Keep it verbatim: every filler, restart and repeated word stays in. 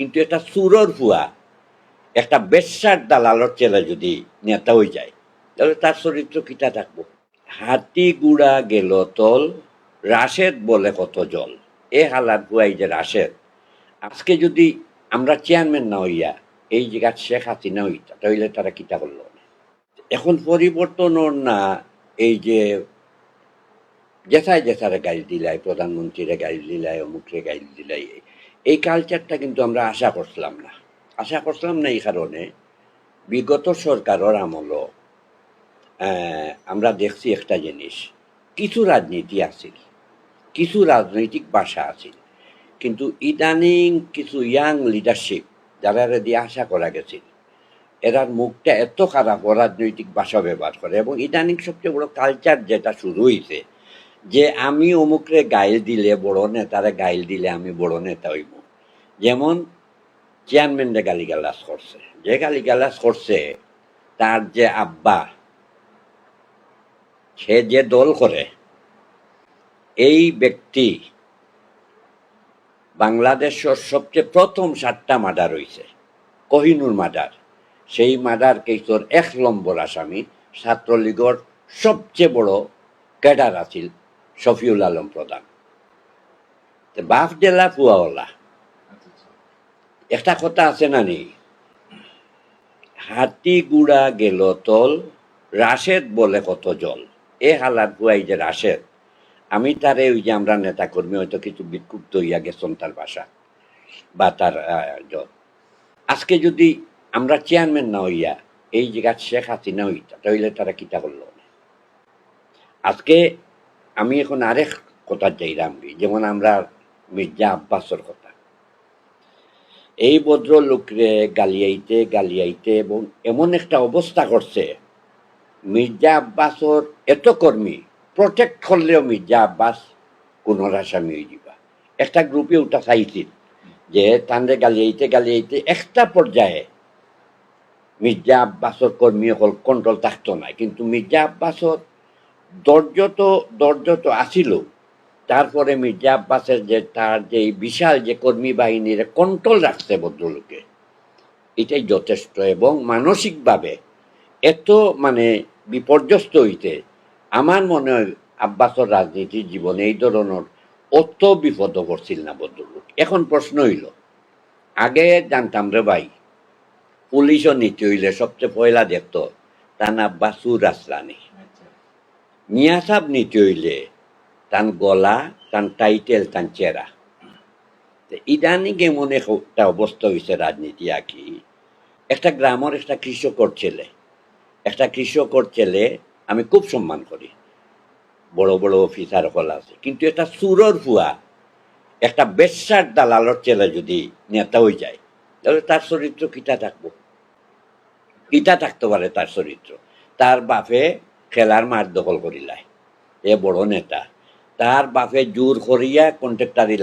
কিন্তু একটা চুরর ফুয়া, একটা বেশ্যার দালালর ছেলে যদি নেতা অই যায়, তাহলে তার চরিত্র কিতা থাকবো? হাতি ঘুড়া গেল তল, রাশেদ বলে কত জল। এ হালার ফুয়া এই যে রাশেদ, আজকে যদি আমরা চেয়ারম্যান না অইয়া এই জাগাত শেখ হাসিনা অইতা, তাইলে তারা কিতা করলো? এখন পরিবর্তন অর না, এই যে যেথায় যেথারে গাইল দিলাই, প্রধানমন্ত্রীরে গাইল দিলাই, অমুকরে গাইল দিলাই, এই কালচারটা কিন্তু আমরা আশা করছিলাম না। আশা করছিলাম না এই কারণে, বিগত সরকারর আমলো, আহ, আমরা দেখছি একটা জিনিস, কিছু রাজনীতি আছিল, কিছু রাজনৈতিক ভাষা আছিল, কিন্তু ইদানিং কিছু ইয়াং লিডারশিপ, যারারে দিয়া আশা করা গেছিল, এরার মুখটা এত খারাপ, অরাজনৈতিক ভাষা ব্যবহার করে। এবং ইদানিং সবচেয়ে বড় কালচার যেটা শুরু হইছে, যে আমি অমুকরে গাইল দিলে, বড় নেতারে গাইল দিলে আমি বড় নেতা হইব। যেমন চেয়ারম্যানরে গালিগালাজ করছে, যে গালিগালাজ করছে, তার যে আব্বা, সে যে দল করে, এই ব্যক্তি বাংলাদেশর সবচেয়ে প্রথম সাতটা মার্ডার হইছে, কোহিনুর মার্ডার। সেই মার্ডার কেসর এক নম্বর আসামি ছাত্রলীগর সবচেয়ে বড় ক্যাডার আছিল শফিউল আলম প্রধান। তে বাফ জেলা ফুয়াওয়ালা। একটা কথা আছে না নি, হাতি ঘুড়া গেল তল, রাশেদ বলে কত জল। এ হালার ফুয়াই যে রাশেদ, আমি তারে ওই যে আমরা নেতাকর্মী হয়তো কিছু বিক্ষুব্ধ হইয়া গেছন তার বাসা বা তার, আহ, জল। আজকে যদি আমরা চেয়ারম্যান না হইয়া এই জায়গাত শেখ হাসিনা হইতা, তাহলে তারা কিতা করলো? আজকে আমি এখন আরেক কথা যাইরাম, যেমন আমরা মির্জা আব্বাসর কথা, এই ভদ্রলোকরে গালিয়াইতে গালিয়াইতে এবং এমন একটা অবস্থা করছে, মির্জা আব্বাসর এত কর্মী প্রোটেক্ট করলেও মির্জা আব্বাস খুনর আসামি হয়ে যাবা। একটা গ্রুপে ওটা চাইছিল যে তানরে গালিয়াইতে গালিয়াইতে একটা পর্যায়ে মির্জা আব্বাসর কর্মী অকল কন্ট্রোল থাকতো না, কিন্তু মির্জা আব্বাসর ধৈর্য তো, ধৈর্য তো আছিল। তারপরে মির্জা আব্বাসের যে, তার যে এই বিশাল যে কর্মী বাহিনীর কন্ট্রোল রাখছে ভদ্রলোকে, এটাই যথেষ্ট। এবং মানসিকভাবে এত মানে বিপর্যস্ত হইতে আমার মনে হয় আব্বাসর রাজনীতির জীবনে এই ধরনের অত বিপদ পড়ছিল না ভদ্রলোক। এখন প্রশ্ন হইল, আগে জানতাম রে ভাই, পুলিশও নিতে হইলে সবচেয়ে পয়লা দেখতো তান আব্বা চুর আসলানি। মিয়া সাহেব নিতে হইলে তান গলা, তান টাইটেল, তান চেহারা। তো ইদানিং এমন এক একটা অবস্থা হইছে রাজনীতি আকি, একটা গ্রামর একটা কৃষকর ছেলে, একটা কৃষকর ছেলে আমি খুব সম্মান করি, বড় বড় অফিসার হকল আছে, কিন্তু একটা চুরর ফুয়া, একটা বেশ্যার দালালর ছেলে যদি নেতা হয়ে যায়, তাহলে তার চরিত্র কিতা থাকবো? কিতা থাকতে পারে তার চরিত্র? তার বাপে খেলার মাঠ দখল করিলায়, এ বড় নেতা। তার বাপে জোর করিয়া কন্ট্রাক্টারি